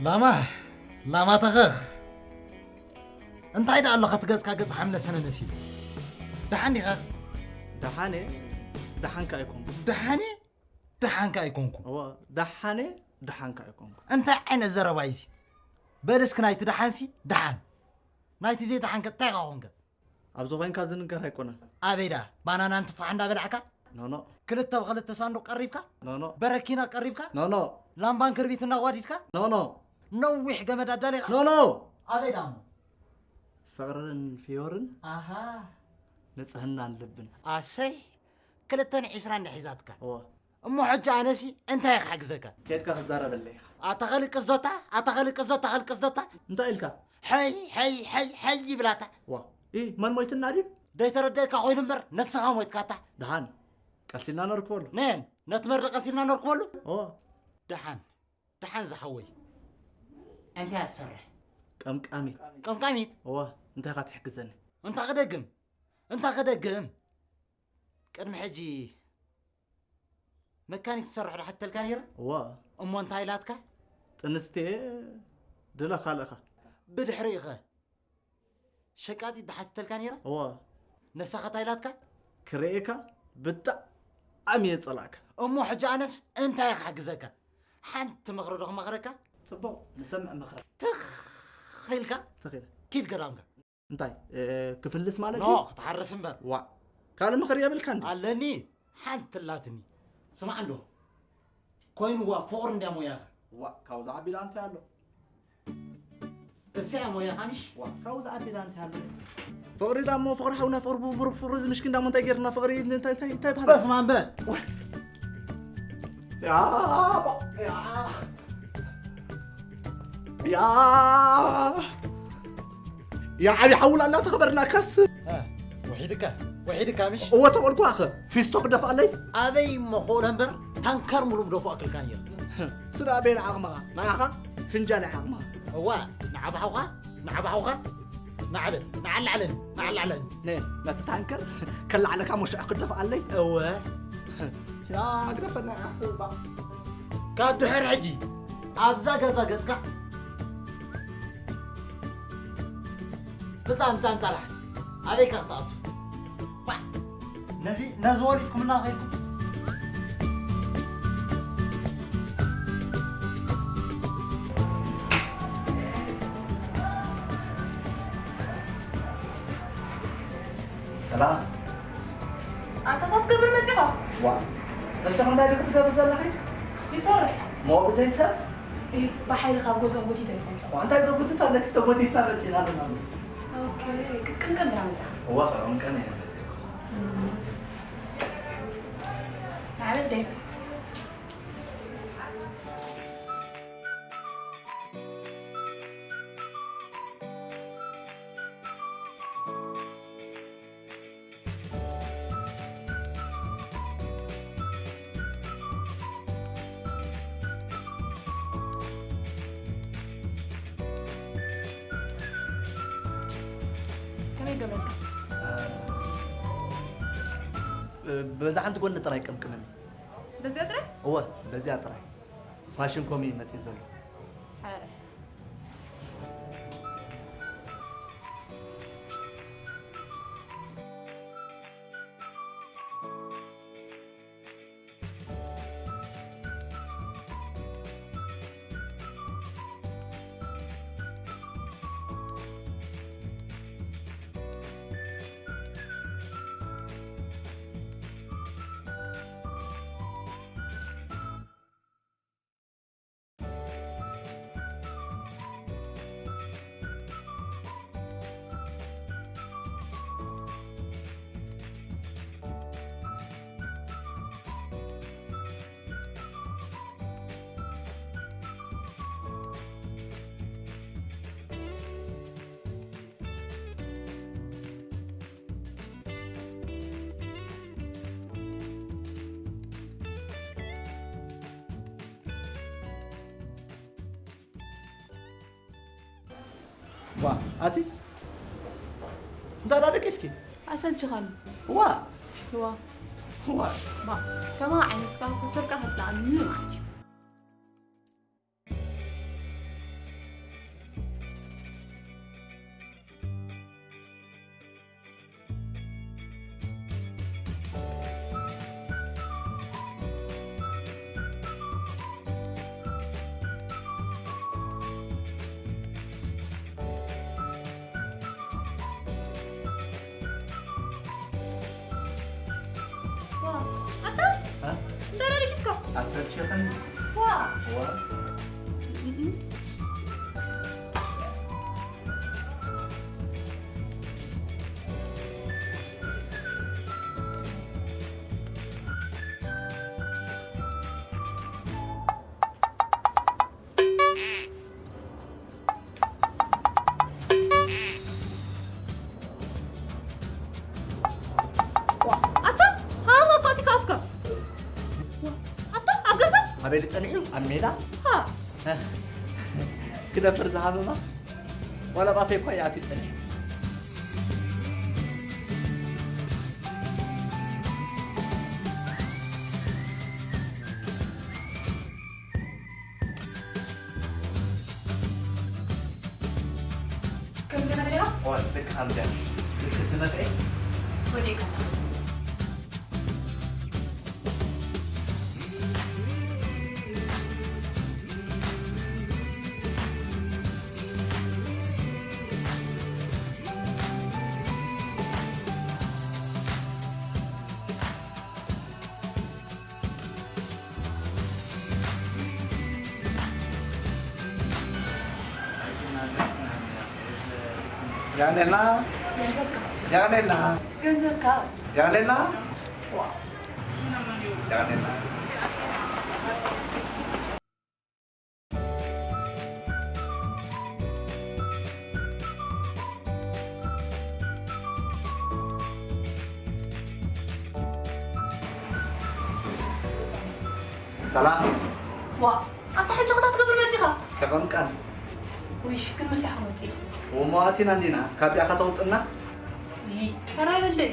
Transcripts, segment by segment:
ላማ ላማ ተኸኽ። እንታይ ደኣ ኣሎ ኸትገጽካ ገጽ ሓምለ ሰነ መሲሉ? ደሓን ዲኻ? ደሓነ ደሓንካ ኣይኮንኩ። ደሓነ ደሓንካ ኣይኮንኩ። እወ ደሓነ ደሓንካ ኣይኮንኩ። እንታይ ዓይነት ዘረባ እዩ እዚ? በል እስኪ ናይቲ ደሓንሲ ደሓን፣ ናይቲ ዘይደሓንከ እንታይ ኾንከ? ኣብዚ ኮይንካ ዝንገር ኣይኮነን። ኣበይ ደኣ ባናናን ትፋሕ እንዳበላዕካ? ኖኖ ክልተ ብኽልተ ሳንዱቕ ቀሪብካ? ኖኖ በረኪና ቀሪብካ? ኖኖ ላምባን ክርቢት እናጓዲድካ? ኖኖ ነዊሕ ገመድ ኣዳሊኻ? ኖኖ ኣበይ ደኣ እሞ? ፍቕርን ፍዮርን ኣሃ ንጽህናን ልብን። ኣሰይ ክልተን ዒስራን እንድያ ሒዛትካ። እወ እሞ ሕጂ ኣነሲ እንታይ ክሕግዘካ? ኬድካ ክዛረበለይ ኢኻ። ኣታ ኸልቅስ ዶታ ኣታ ኸልቅስ ዶታ ኸልቅስ ዶታ እንታይ ኢልካ? ሕይ ሕይ ሕይ ሕይ ይብላታ። ዋ ኢ መን ሞይትና ድዩ? ደይተረደእካ ኮይኑ እምበር ንስኻ ሞይትካታ። ደሓን ቀሲልና ነርክበሉ። ነን ነቲ መርዶ ቀሲልና ነርክበሉ። እወ ደሓን ደሓን ዝሓወይ እንታይ እያ ትሰርሕ? ቀምቃሚት። ቀምቃሚት እወ እንታይ ኢኻ ትሕግዘኒ? እንታይ ክደግም እንታይ ክደግም? ቅድሚ ሕጂ መካኒክ ትሰርሕ ዶ ሓተልካ ነይረ? እወ እሞ እንታይ ኢላትካ? ጥንስቲ ድለ ካልእኻ። ብድሕሪኡ ኸ ሸቃጢት ዶ ሓቲተልካ ነይራ? እወ ንሳኸ እንታይ ኢላትካ? ክርእየካ ብጣዕሚ እየ ጸላእካ። እሞ ሕጂ ኣነስ እንታይ ክሕግዘካ? ሓንቲ ምኽሪ ዶ ክመኽረካ? ጽቡቕ ንሰምዕ ምኽሪ። ትኽ ኢልካ ተኺለ ኪድ ገዳምካ። እንታይ እ፣ ክፍልስ ማለት ኖ እዩ? ክትሓርስ እምበር። ዋ ካልእ ምኽሪ የብልካ እንዲ? ኣለኒ ሓንቲ ላትኒ። ስማዕ እንዶ ኮይንዋ ፍቕሪ እንድያ ሞያኻ። ዋ ካብኡ ዝዓቢላ እንታይ ኣሎ? እሲያ ሞያኻ ምሽ? ዋ ካብኡ ዝዓቢላ እንታይ ኣሎ? ፍቕሪ ዳሞ ፍቕሪ ሓውና ፍቕሪ ብሩኽ ፍቕሪ እዚ ምሽኪን ዳሞ እንታይ ጌርና ፍቕሪ እንታይ እንታይ እንታይ ባህል? በስመ ኣብ በል። ያ ባ- ያ ያ ያ ዓቢ ሓውላ እናተኸበርና ካስ እ፣ ውሒድካ ውሒድካ ምሽ? እወ ተበልኩ ኣኸ ፊስቶ ክደፍኣለይ ኣበይ እሞ ክእሎ እምበር ታንከር ሙሉ ምደፍኦ ኣክልካ ነይሩ። ስዳ ኣበይ ንዓቕምኻ ንዓኻ ፍንጃል ዓቕምኻ እዋ ንዓባሕውኻ ንዓባሕውኻ ንዓበል ንዓላዕለን ንዓላዕለን ነ ነቲ ታንከር ከላዕለካ መሸዑ ክደፍኣለይ እወ ያ ግደፈና ዓኹባ ካብ ድሕር ሕጂ ኣብዛ ገዛ ገጽካ ብጻም ጻም ጻራሕ ኣበይ ከኽትኣቱ ነዚ ነዚ ወሊድኩምና ኸይድኩም ሰላም ኣንታ እንታይ ትገብር መፂኻ? ዋ ንስኺ እንታይ ድዩ ክትገብር ዘለኺ? ይሰርሕ ሞ ብዘይ ሰብ እ፣ ብሓይሊ ካብ ገዝኦም ጎቲተ ይኹን ዋ እንታይ ዘጉትት ኣለኪ ተጎቲትና መፂና ኣለና ኦኬ ክትቅንቅን ድኻ መፃ እዋ ከቐንቀን እየ መፂ ንዓበደይ ከመይ ገብረልካ? በዛ ሓንቲ ጎኒ ጥራይ ቅምቅመኒ በዚኣ ጥራይ? እወ በዚኣ ጥራይ ፋሽን ኮሚ መፅእ ዘሎ ሓረ ዋ ኣቲ እንዳ ዳደቂ እስኪ ኣሰልችኻኒ ዋ ዋ ዋ ባ ከማ ዓይነስካ ክስርቃ ከፅላኣኒ ማለት እዩ ኣሰልችኽን? ዋ! ዋ! ዋ፣ ኣታ፣ ሃዋ፣ ኳ፣ ኣቲ ካፍካ። ዋ፣ ኣታ፣ ኣብ ገዛ? ኣበይ ጸኒሑ? ኣብ ሜዳ? ሃ። ክደፍር ዝሃመማ? ዋላ ባፈይ እኳ ይኣትዩ ጸኒሑ። ከምዚ ዲኻ? ኦ፣ ልክ ከምዚ። ልክ እዚ መጥዐይ? ወዲእካ። ያኔላ፣ ያኔላ፣ ገንዘብካ። ያኔላ፣ ያኔላ። ሰላም። ዋ፣ ኣታ ሕጂ ክታ ትገብር መጺኻ? ከቐንቀን። ውይ፣ ግን ምሳሕ ክመጽእ እዩ። እሞ ኣቲና እንዲና፣ ካብዚኣ ከተውጽና? ይይ፣ ፈራይ በልደይ።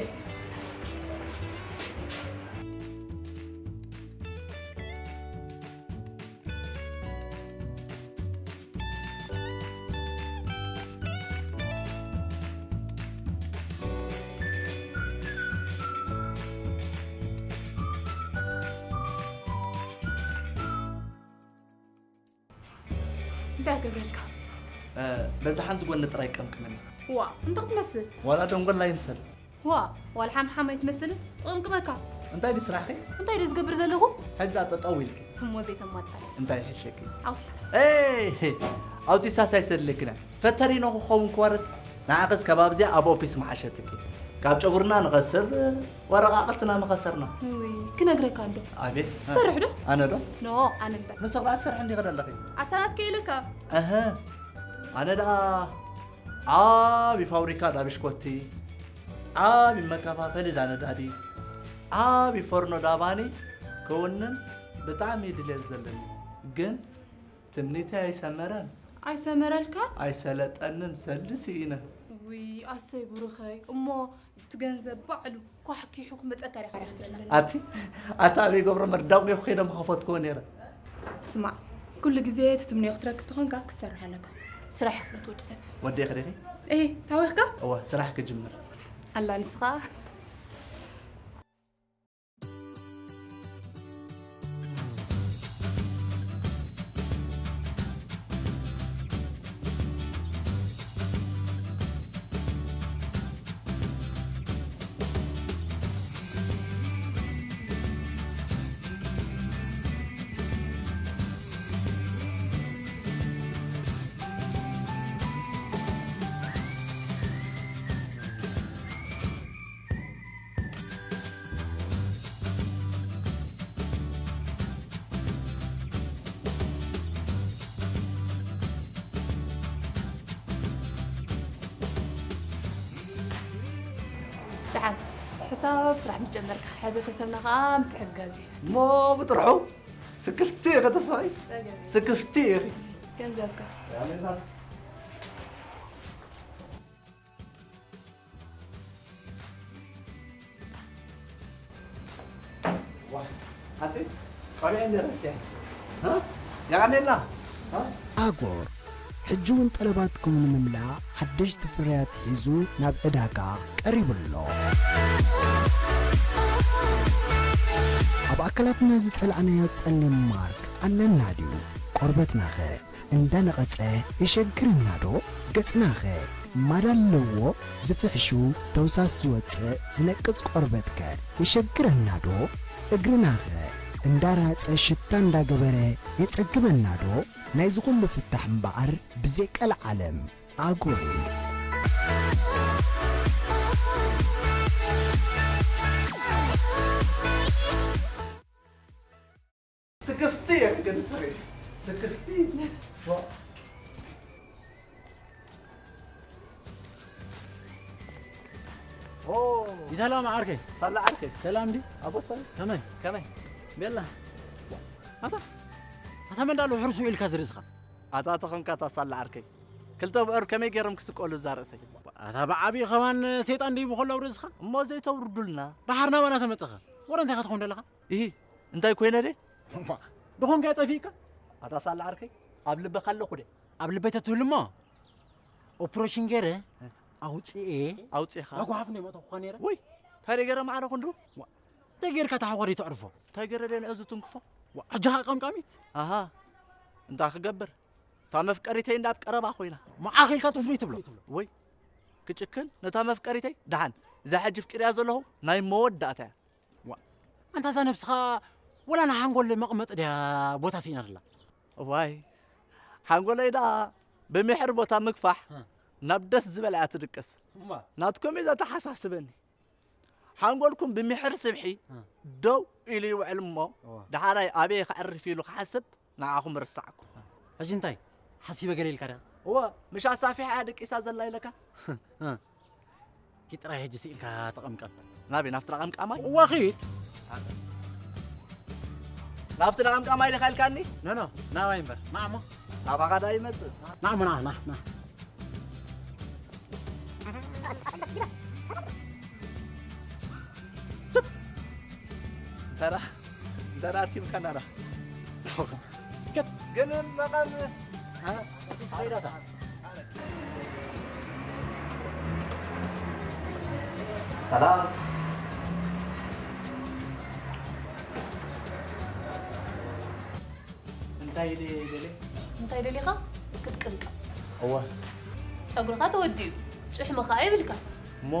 እንታይ ገብረልካ? እ፣ በዛ ሓንቲ ጎኒ ጥራይ ቀምቅመኒ። ዋ፣ እንታይ ክትመስል? ዋላ ደንጎላ ይምሰል። ዋ፣ ዋላ ሓምሓም ኣይትመስልን? ክቕምቅመካ። እንታይ ድዩ ስራሕኺ? እንታይ ድዩ ዝገብር ዘለኹ? ሕጂ ዳኣ ጠጠው ኢልኪ። እሞ ዘይተማጻለ። እንታይ ይሕሸኪ? ኣውቲስታ። ኤይ፣ ኣውቲስታስ ኣይተድልክና። ፈተሪኖ ክኸውን ክወርድ። ንዓኽስ ከባቢ እዚኣ ኣብ ኦፊስ ምሓሸትኪ። ካብ ጨጉርና ንኸስር፣ ወረቓቕትና ምኸሰርና። ውይ፣ ክነግረካ እንዶ። ኣቤት። ትሰርሕ ዶ? ኣነ ዶ? ኖ፣ ኣነ እምበር። ንስኺ ደኣ ትሰርሒ እንዲኺ ዘለኺ። ኣታ ናትከ ኢለካ። ኣሀ። ኣነ ደኣ ዓቢ ፋብሪካ ዳ ብሽኮቲ፣ ዓቢ መከፋፈሊ ዳ ነዳዲ፣ ዓቢ ፎርኖ ዳ ባኒ ክውንን ብጣዕሚ ድልየት ዘለኒ። ግን ትምኒተይ ኣይሰመረን። ኣይሰመረልካን? ኣይሰለጠንን፣ ሰልዲ ስኢነ። ውይ፣ ኣሰይ ብሩኸይ፣ እሞ እቲ ገንዘብ ባዕሉ ኳሕኪሑ ክመጸካ ዲኻ ትደሊ? ኣቲ፣ ኣታ ኣበይ ገብረ መርዳው ጌኹ ከይደ ምኸፈትክዎ ነይረ። ስማዕ፣ ኩሉ ግዜ እቲ ትምንዮ ክትረክብ ተኾንካ ክትሰርሕ ኣለካ። ስራሕ ይኽለት ወዲ ሰብ። ወዲ ይኽሪኺ? ኤ፣ ታዊኽካ? እወ፣ ስራሕ ክጅምር። ኣላ ንስኻ? ደሓን ሕሳብ ስራሕ ምስ ጀመርካ፣ ሕብረተሰብና ኸዓ ምትሕግጋዝ እዩ። እሞ ብጥርሑ ስክፍቲ ኢኺ ተስፋይ። ጸገም የለን። ስክፍቲ ኢኺ። ገንዘብካ። ያለናስ ዋ፣ ኣቲ፣ ቆልዓ እንደ ረስያ። ሃ? የቐኔልና። ሃ? ኣጎር፣ ሕጂ እውን ጠለባትኩም ንምምላእ ሓደሽቲ ፍርያት ሒዙ ናብ ዕዳጋ ቀሪቡ ኣሎ። ኣብ ኣካላትና ዝጸላእናዮ ጸሊም ማርክ ኣለና ድዩ? ቆርበትናኸ? እንዳነቐጸ የሸግረና ዶ? ገጽናኸ ማዳ ኣለዎ? ዝፍሕሹ ተውሳስ ዝወጽእ ዝነቅጽ ቆርበትከ የሸግረና ዶ? እግርናኸ እንዳራጸ ሽታ እንዳገበረ የጸግበና ዶ? ናይዚ ኩሉ ፍታሕ እምበኣር ብዘይ ቀልዓለም ኣጎር እዩ። ስክፍቲ እየ ክገልጽ። ስክፍቲ። ኦ፣ ይሰላም ዓርከይ። ሳላ ዓርከይ። ሰላም ዲ? ኣቦ ሰላም። ከመይ? ከመይ? ቤላ። ኣታ፣ ኣታ መን ዳሎ ሕርሱ ኢልካ ዝርእስኻ? ኣታ ተኾንካ ኣታ ሳላ ዓርከይ። ክልተ ብዑር ከመይ ገይሮም ክስቀሉ እዛ ርእሰይ? ኣታ ብዓብዪ ኸማን ሰይጣን ድዩ ብኸሎ ኣብ ርእስኻ? እሞ ዘይተውርዱልና። ደሓር ናባና ተመጸኻ? ወረ እንታይ ኢኻ ትኾን ዘለኻ? ኢሂ፣ እንታይ ኮይነ ደ? እማ፣ ድኾንካ ጠፊእካ? ኣታ ሳላ ዓርከይ፣ ኣብ ልበኻ ኣለኹ ደ? ኣብ ልበይ ተትህሉ እሞ፣ ኦፕሬሽን ገይረ፣ እ። ኣውፅኤ፣ ኣውፂኻ? መጓሃፍ ነው መተኹኻ ነይረ። ወይ፣ እንታይ ገይረ ማዕረ ክንዱ? ዋ፣ እንታይ ገይርካ ተሓዋሪ ተዕርፎ? እንታይ ገይረ ደ ንእዙ ትንክፎ? ዋ፣ ሕጂ ኸዓ ቀምቃሚት? ኣሃ፣ እንታይ ክገብር? እታ መፍቀሪተይ እንዳብ ቀረባ ኮይና። መዓኽ ኢልካ ጥፍሪ ትብሎ? ወይ፣ ክጭክን ነታ መፍቀሪተይ? ደሓን፣ እዛ ሕጂ ፍቂርያ ዘለኹ ናይ መወዳእታ እያ። ዋ፣ ኣንታ እዛ ነብስኻ ወላ ንሓንጎል መቕመጢ ድያ ቦታ ስኢና ደላ? እዋይ፣ ሓንጎለይ ደኣ ብሚሕር ቦታ ምግፋሕ እ። ናብ ደስ ዝበላ እያ ትድቅስ። እማ። ናትኩም እዩ ዘተሓሳስበኒ። ሓንጎልኩም ብሚሕር ስብሒ እ። ደው ኢሉ ይውዕል እሞ፣ እዋ። ደሓራይ ኣበይ ከዕርፍ ኢሉ ክሓስብ ንዓኹም ርሳዕኩ። ሕጂ እንታይ ሓሲበ ገለ ኢልካ ደኣ? እወ፣ ምሽ ኣሳፊሓ እያ ደቂሳ ዘላ ኢለካ? እ። ኪድ ጥራይ ሕጂ ስኢልካ ተቐምቀም። ናበይ? ናብቲ ደቐምቃማይ? እወ፣ ኺድ። ናብቲ ደቐምቃማይ ዲኻ ኢልካኒ? ኖ፣ ኖ፣ ናባይ እምበር። ንዓሞ። ናባኻ ዳ ይመጽእ? ንዓሞ፣ ና፣ ና፣ ና። እንተራ፣ እንተራ ኣርኪብካ ናራ። ግን መቐም፣ አ? ኸይዳታ። ሰላም። እንታይ ደልየ? እንታይ ደሊኻ? ክትቅምቀም። እወ። ጨጉርኻ ተወዲኡ፣ ጭሕሚ ኸኣ የብልካ። እሞ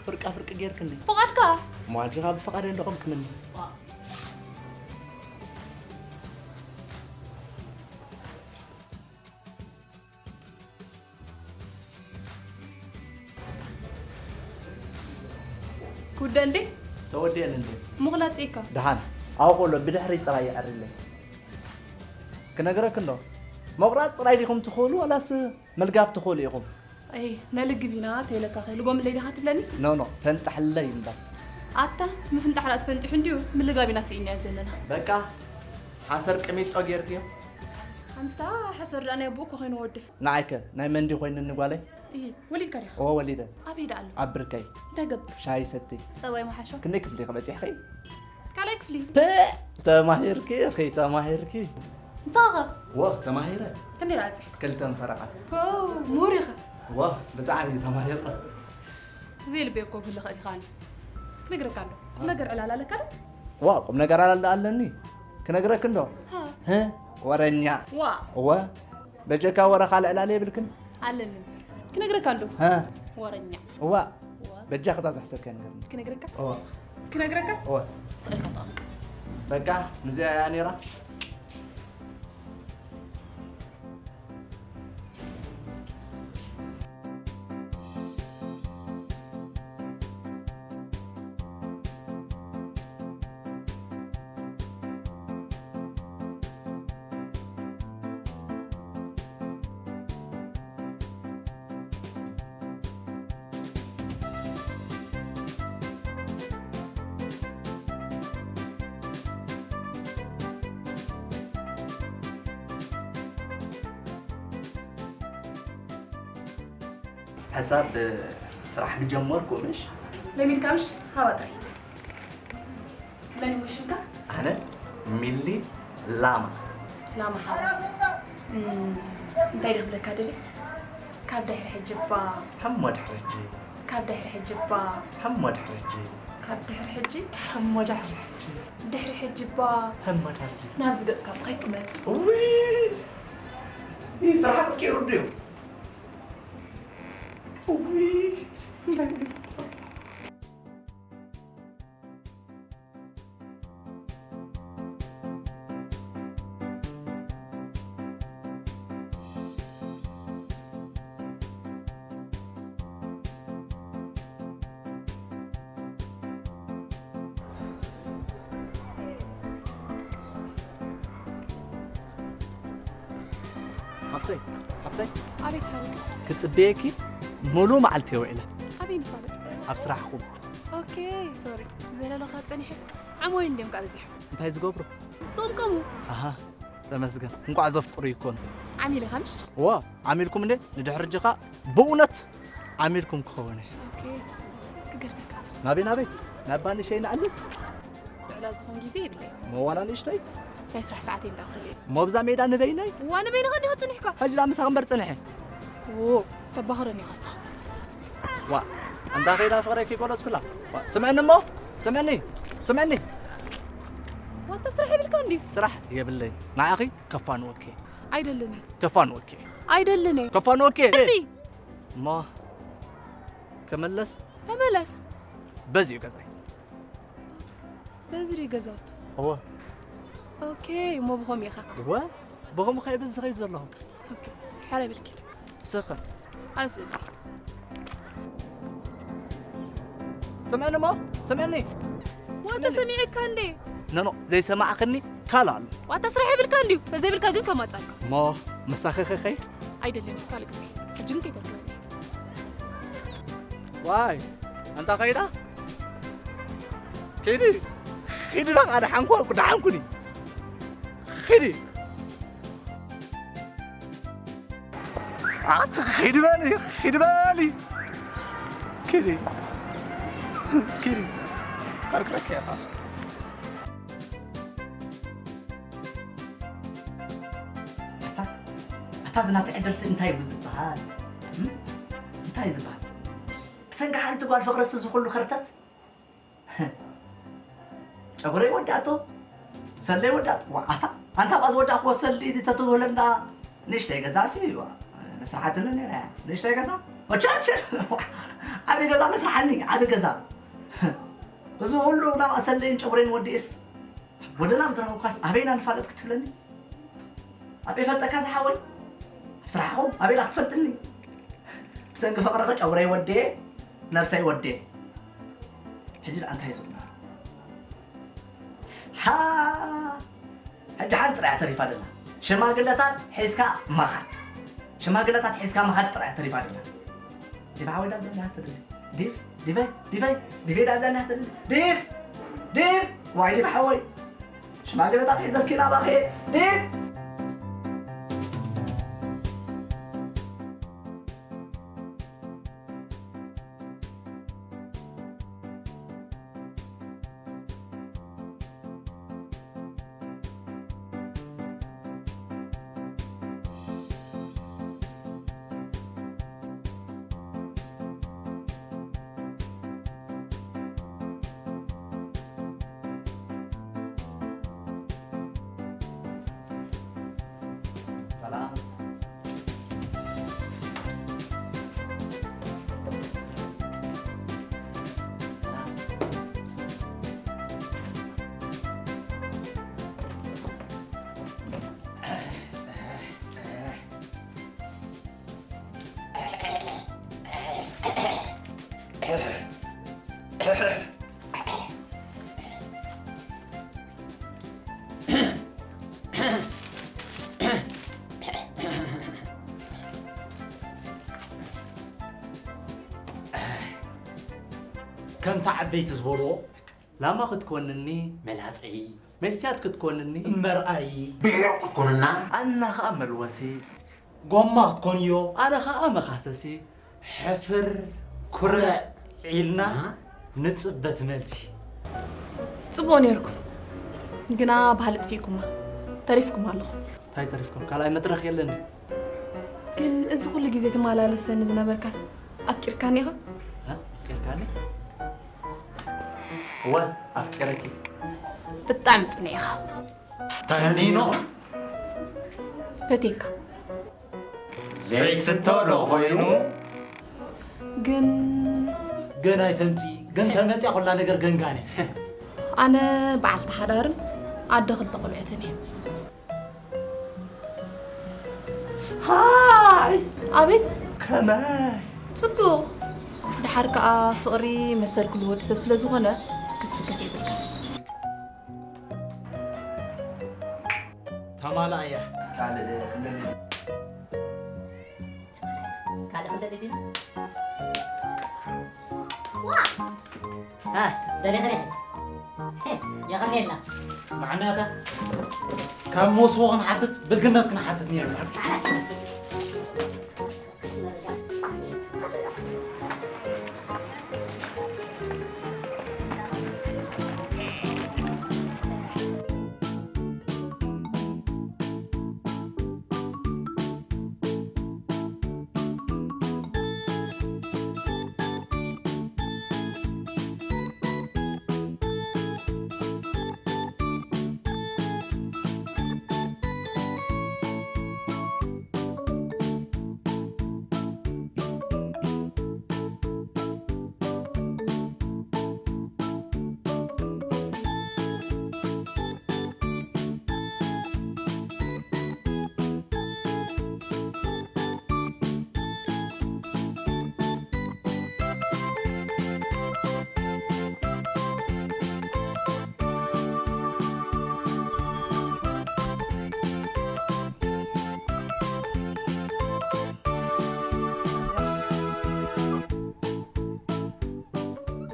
ፍርቃ ፍርቂ ጌርክኒ። ፍቓድካ? እሞ ኣዴኻ ብፍቓደይ እንዶ ከምክምኒ። ዋእ። ክውዳእ እንዴ? ተወዲአን እንዴ? ምቑላጽ ኢካ። ደሓን። ኣብኡ ከሎ ብድሕሪት ጥራይ የዐርለይ። ክነግረክ እንዶ። ምቑራጽ ጥራይ ዲኹም ትኽእሉ ዋላስ ምልጋብ ትኽእሉ ኢኹም? ኣይ፣ ነልግብ ኢና ተይለካ ከ ልጎምለይ ዲኻ ትብለኒ? ኖ፣ ኖ፣ ፈንጥሕለይ እምበር። ኣታ፣ ምፍንጣሕ ደኣ ትፈንጢሑ እንድዩ፣ ምልጋብ ኢና ስኢንያ ዘለና። በቃ፣ ሓሰር ቅሚጦ ጌርክዮ? ኣንታ፣ ሓሰር ደኣ ናይ ኣቦኡ እኮ ኮይኑ ወደይ። ንዓይከ ናይ መን ድዩ ኮይኑኒ ጓለይ? እሂ፣ ወሊድካ ዲኻ? እወ፣ ወሊደ። ኣበይ ደኣ ኣሎ? ኣብ ብርከይ። እንታይ ገብር? ሻሂ ሰቲ። ጸባይ ምሓሾ? ክንደይ ክፍሊ ኢኺ በጺሕኺ? ካልኣይ ክፍሊ። ፐእ! ተማሂርኪ ኢኺ፣ ተማሂርኪ። ንስኻ ኸ? እወ፣ ተማሂረ። ክንደይ ደኣ በጺሕካ? ክልተ ፈረቓ። ፖው፣ ምሁር ኢኻ። እወ፣ ብጣዕሚ ተማሂረ። ብዘይ ልበይ እኮ ክህልኻ ኢኻኒ። ክነግረካ ኣሎ። ቁም ነገር ዕላል ኣለካ ዶ? እወ፣ ቁም ነገር ዕላል ደኣ ኣለኒ። ክነግረክ እንዶ? ሃ። ህ? ወረኛ። ዋ። እወ፣ በጀካ ወረ ካልእ ዕላል የብልክን? ኣለኒ እምበር። ክነግረካ እንዶ? ሃ? ወረኛ። እዋ። እዋ። በጃ ክታ ዝሕሰብካ ንገርኒ። ክነግረካ? እዋ። ክነግረካ? እዋ። ስእልካ ጠቕም። በቃ፣ ምስዚኣ እያ ነይራ። ሕሳብ ስራሕ ምጀመርኩ ምሽ? ለሚድካ ምሽ? ሃባ ጥራይ። መን እዩ ሽምካ? ኣነ ሚሊ ላማ። ላማ ሓራ። እም፣ እንታይ ድኽብለካ ደለ? ካብ ድሕሪ ሕጂ እባ። ሕሞ ድሕሪ ሕጂ። ካብ ድሕሪ ሕጂ እባ። ሕሞ ድሕሪ ሕጂ። ካብ ድሕሪ ሕጂ። ሕሞ ድሕሪ ሕጂ። ድሕሪ ሕጂ እባ። ሕሞ ድሕሪ ሕጂ። ናብዚ ገጽካ እባ ከይትመጽእ። እውይ! ይህ ስራሕ ቀይሩ ድዩ? እውይ! እንታይ እዩ? ሓፍተይ፣ ሓፍተይ፣ ኣቤት ሓወይ። ክጽበየኪ ሙሉ መዓልቲ ውዒለ። ኣበይ ንፋለጥ? ኣብ ስራሕኹም። ኦኬ፣ ሶሪ። ዘለለኻ ጸኒሐ። ዓሞይ እንድዮም ካብ በዚሖም። እንታይ ዝገብሩ? ጽቕምቀሙ። ኣሃ፣ ተመስገን። እንቋዕ ዘፍቅሩ ይኮኑ። ዓሚልኻ ምሽ? ዋ፣ ዓሚልኩም እንዴ? ንድሕሪ እጅኻ ብእውነት ዓሚልኩም ክኸውን እየ። ኦኬ፣ ጽቡቕ። ክገድፈካ። ናበይ ናበይ? ናብ ባንሸይ ንኣሊ? ብዕላል ዝኾን ግዜ የብለይ። መዋላ ንእሽተይ? ናይ ስራሕ ሰዓት እንዳኸለ። ሞብዛ ሜዳ ንበይነይ? ዋ ንበይንኻ እንዲኻ ጽኒሕካ። ሕጂ ዳ ምሳኽ እምበር ጽንሐ። ዎ፣ ተባኽረኒ ኸሳ። ዋ፣ ኣንታ ከይዳ ፍቕረይ ከይገለጽኩላ። ዋ፣ ስምዕኒ እሞ፣ ስምዕኒ፣ ስምዕኒ። ዋታ ስራሕ የብልካ እንዲ? ስራሕ የብለይ። ንዓኺ ከፋንወኪ። ኣይደልን። ከፋንወኪ። ኣይደልን። ከፋንወኪ። እንዲ? እሞ፣ ከመለስ? ተመለስ። በዚዩ ገዛይ። በዚ ድዩ ገዛውቱ? እወ። ኦኬ፣ እሞ ብኸም ኢኻ። እወ፣ ብኸም ኸይ በዚ ኸይ ዘለኹ። ኦኬ፣ ሓረ ብልኪ። ስኸ። ኣነስ በዚ። ስምዕኒ እሞ፣ ስምዕኒ። ዋታ ሰሚዐካ እንዴ? ኖ፣ ኖ፣ ዘይሰማዕኽኒ ካልእ ኣሎ። ዋታ ስራሕ የብልካ እንድዩ። ተዘይብልካ ግን ከማጻልካ። እሞ፣ ምሳኺ ኸኸይድ? ኣይደልን፣ ካልእ ግዜ። ሕጂ ግን ከይተርክበኒ። ዋይ፣ ኣንታ ኸይዳ? ኪዲ፣ ኪዲ ዳ ቃል ሓንኳ፣ ቁዳ ሓንኩኒ። ኪዲ። ኣቲ ኺድ በሊ፣ ኺድ በሊ። ኪዲ፣ ኪዲ። ከርክረክ ኢኻ። ኣታ፣ ኣታ ዝናተ ዕድልሲ እንታይ እዩ ዝበሃል? እም? እንታይ እዩ ዝበሃል? ብሰንኪ ሓንቲ ጓል ፍቕረስ እዚ ኩሉ ከርተት? ጨጉረይ ወዳእቶ፣ ሰለይ ወዳእቶ። ዋ፣ ኣታ፣ ኣንታ ብኣ ዝወዳእክዎ ሰሊ ተትብህለና ንእሽተይ ገዛ ሲ፣ ዋ፣ መስራሓትኒ ነይራ እያ። ንእሽተይ ገዛ? ወቸልቸል! ዓብዪ ገዛ መስራሓኒ፣ ዓብዪ ገዛ። እዚ ኩሉ ናብኣ ሰለይን ጨጉረይን ወዲእስ፣ ጎደና ምትረኽብኳስ ኣበይና ንፋለጥ ክትብለኒ? ኣበይ ፈልጠካ ዝሓወይ? ኣብ ስራሕኹም ኣበይ ዳ ክትፈልጥኒ? ብሰንኪ ፍቕርኺ ጨጉረይ ወዴ፣ ነብሰይ ወዴ። ሕጂ ደኣ እንታይ እዩ ዝቕመር? ሃ! ሕጂ ሓንቲ ጥራይ እያ ተሪፋ ደላ። ሽማግለታት ሒዝካ ምኻድ። ሽማግለታት ሒዝካ ምኻድ ጥራይ እያ ተሪፋ ደላ። ዲቭ ሓወይ ዳብዛ እንዲያ ትደሊ። ዲቭ፣ ዲቨይ፣ ዲቨይ፣ ዲቨይ ዳብዛ እንዲያ ትደሊ። ዲቭ! ዲቭ! ዋይ ዲቭ ሓወይ። ሽማግለታት ሒዘልኪ ናባኺ። ዲቭ! ሰላም። ከምቲ ዓበይቲ ዝበልዎ፣ ላማ ክትኮንኒ መላጸይ፣ መስትያት ክትኮንኒ መርኣይ፣ ብዒቕ ክትኮንና ኣና ኸኣ መልወሲ። ጎማ ክትኮንዮ ኣነ ኸኣ መኻሰሲ። ሕፍር ኩርዕ ኢልና ንጽበት መልሲ። ጽቡቕ ነይርኩም። ግና ባህሊ ጥፊእኩማ። ተሪፍኩም ኣለኹም። እንታይ ተሪፍኩም? ካልኣይ መድረኽ የለን። ግን እዚ ኩሉ ግዜ ትመላለሰኒ ዝነበርካስ ኣፍቂርካኒ ኢኻ? እ? ኣፍቂርካኒ? እወ፣ ኣፍቂረኪ። ብጣዕሚ ጽኑዕ ኢኻ። ተኒኖ። ፈትየካ። ዘይፍቶ ዶ ኮይኑ? ግን ግን ኣይተምጺ፣ ግን ተመጺኣ ኩላ ነገር ገንጋነ። ኣነ በዓልቲ ሓዳርን ኣደ ክልተ ቆልዑትን እየ። ሃይ! ኣቤት! ከመይ? ጽቡቕ። ደሓር ከኣ ፍቕሪ መሰል ኩሉ ወዲ ሰብ ስለ ዝኾነ ክትስከፍ የብልካ። ተማላእ እያ። ካልእ ዋ! አ፣ ደሊኺ ዲኺ? የቐንየልና። መዓናታ ካብ መውስቦ ክንሓትት ብልግነት ክንሓትት ነይርና።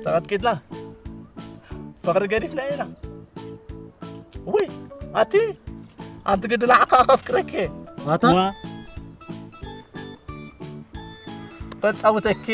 ተቐጥቂጥና ፍቕሪ ገዲፍና ኢና። ውይ ኣቲ ኣንቲ ግዲ ንዓኻ ከፍቅረኪ ኣታ ዋ ከጻውተኪ